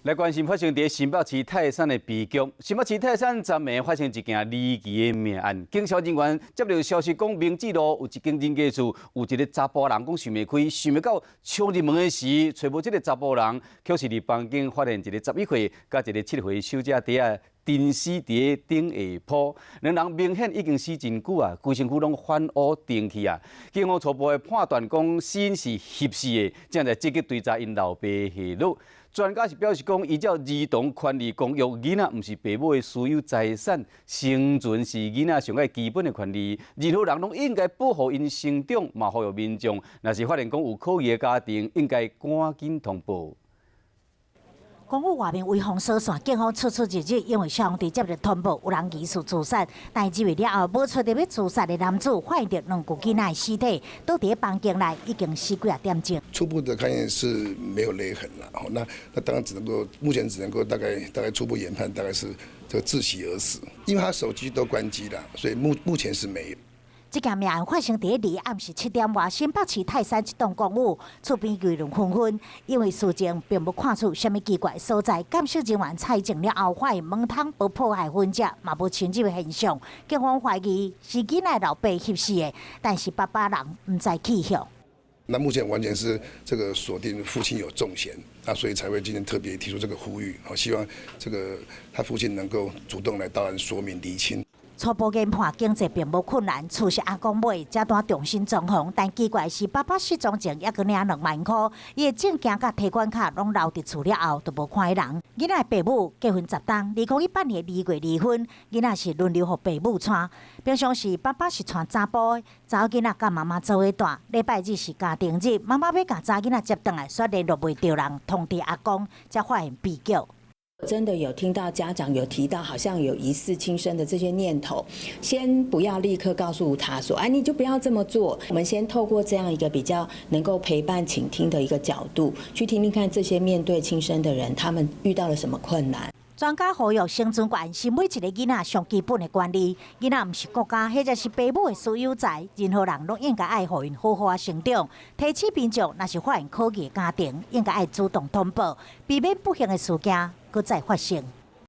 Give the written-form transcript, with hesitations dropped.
來關心發生佇新北市泰山的悲劇。新北市泰山昨暝發生一件離奇的命案，警消人員接到消息講，明志路有一間人家厝，有一個查埔人講想袂開，想欲到衝入門的時，揣無這个查埔人，卻是佇房間發現一个11歲佮一个7歲小姐佇遐沉屍佇頂下鋪，兩人明顯已經死真久啊，規身軀攏反烏定去啊。警方初步的判斷講，死因是翕死的，正在積極追查𪜶老爸下落。專家是表示講，依照兒童權利公約，囡仔毋是爸母的私有財產，生存是囡仔上愛基本的權利，任何人攏應該保護𪜶成長，嘛呼籲民眾，若是發現講有可疑的家庭，應該趕緊通報。公寓外面圍封鎖線，警方出出入入，因為消防隊接到通報有人疑似自殺，但入去了後，無揣著欲自殺的男子，發現著兩具囡仔的屍體，倒佇房間內已經死幾仔點鐘。初步的勘驗是沒有勒痕了，那當然只能夠目前只能夠大概初步研判，大概是這個窒息而死，因為他手機都關機了，所以目前是沒有。這件命案發生佇咧暗時7點外，新北市泰山一棟公寓，厝邊議論紛紛，因為事前並無看出啥物奇怪所在。鑑識人員採證了後，發現門窗無破壞痕跡，嘛無侵入的現象。警方懷疑是囡仔老爸翕死的，但是爸爸人毋知去向。那目前完全是這個鎖定父親有重嫌，那所以才會今天特別提出這個呼籲，希望這個他父親能夠主動來到案說明釐清。初步研判經濟並無困難，厝是阿公買，才拄重新裝潢。但奇怪是，爸爸失蹤前猶閣領2萬箍，伊的證件佮提款卡攏留佇厝了後，都無看彼人。囡仔爸母結婚10冬，2018年2月離婚，囡仔是輪流予爸母帶。平常時爸爸是帶查埔，查某囡仔佮媽媽做伙蹛。禮拜日是家庭日，媽媽欲共查囡仔接轉來，煞聯絡袂著人，通知阿公，才發現悲劇。真的有聽到家長有提到，好像有疑似輕生的這些念頭，先不要立刻告訴他說，哎，你就不要這麼做。我們先透過這樣一個比較能夠陪伴、傾聽的一個角度，去聽聽看這些面對輕生的人，他們遇到了什麼困難。專家呼籲，生存權是每一個囡仔上基本的權利。囡仔毋是國家，或者是爸母的私有財，任何人攏應該愛予𪜶好好仔成長。提醒民眾，若是發現可疑的家庭，應該愛主動通報，避免不幸的事件閣再發生。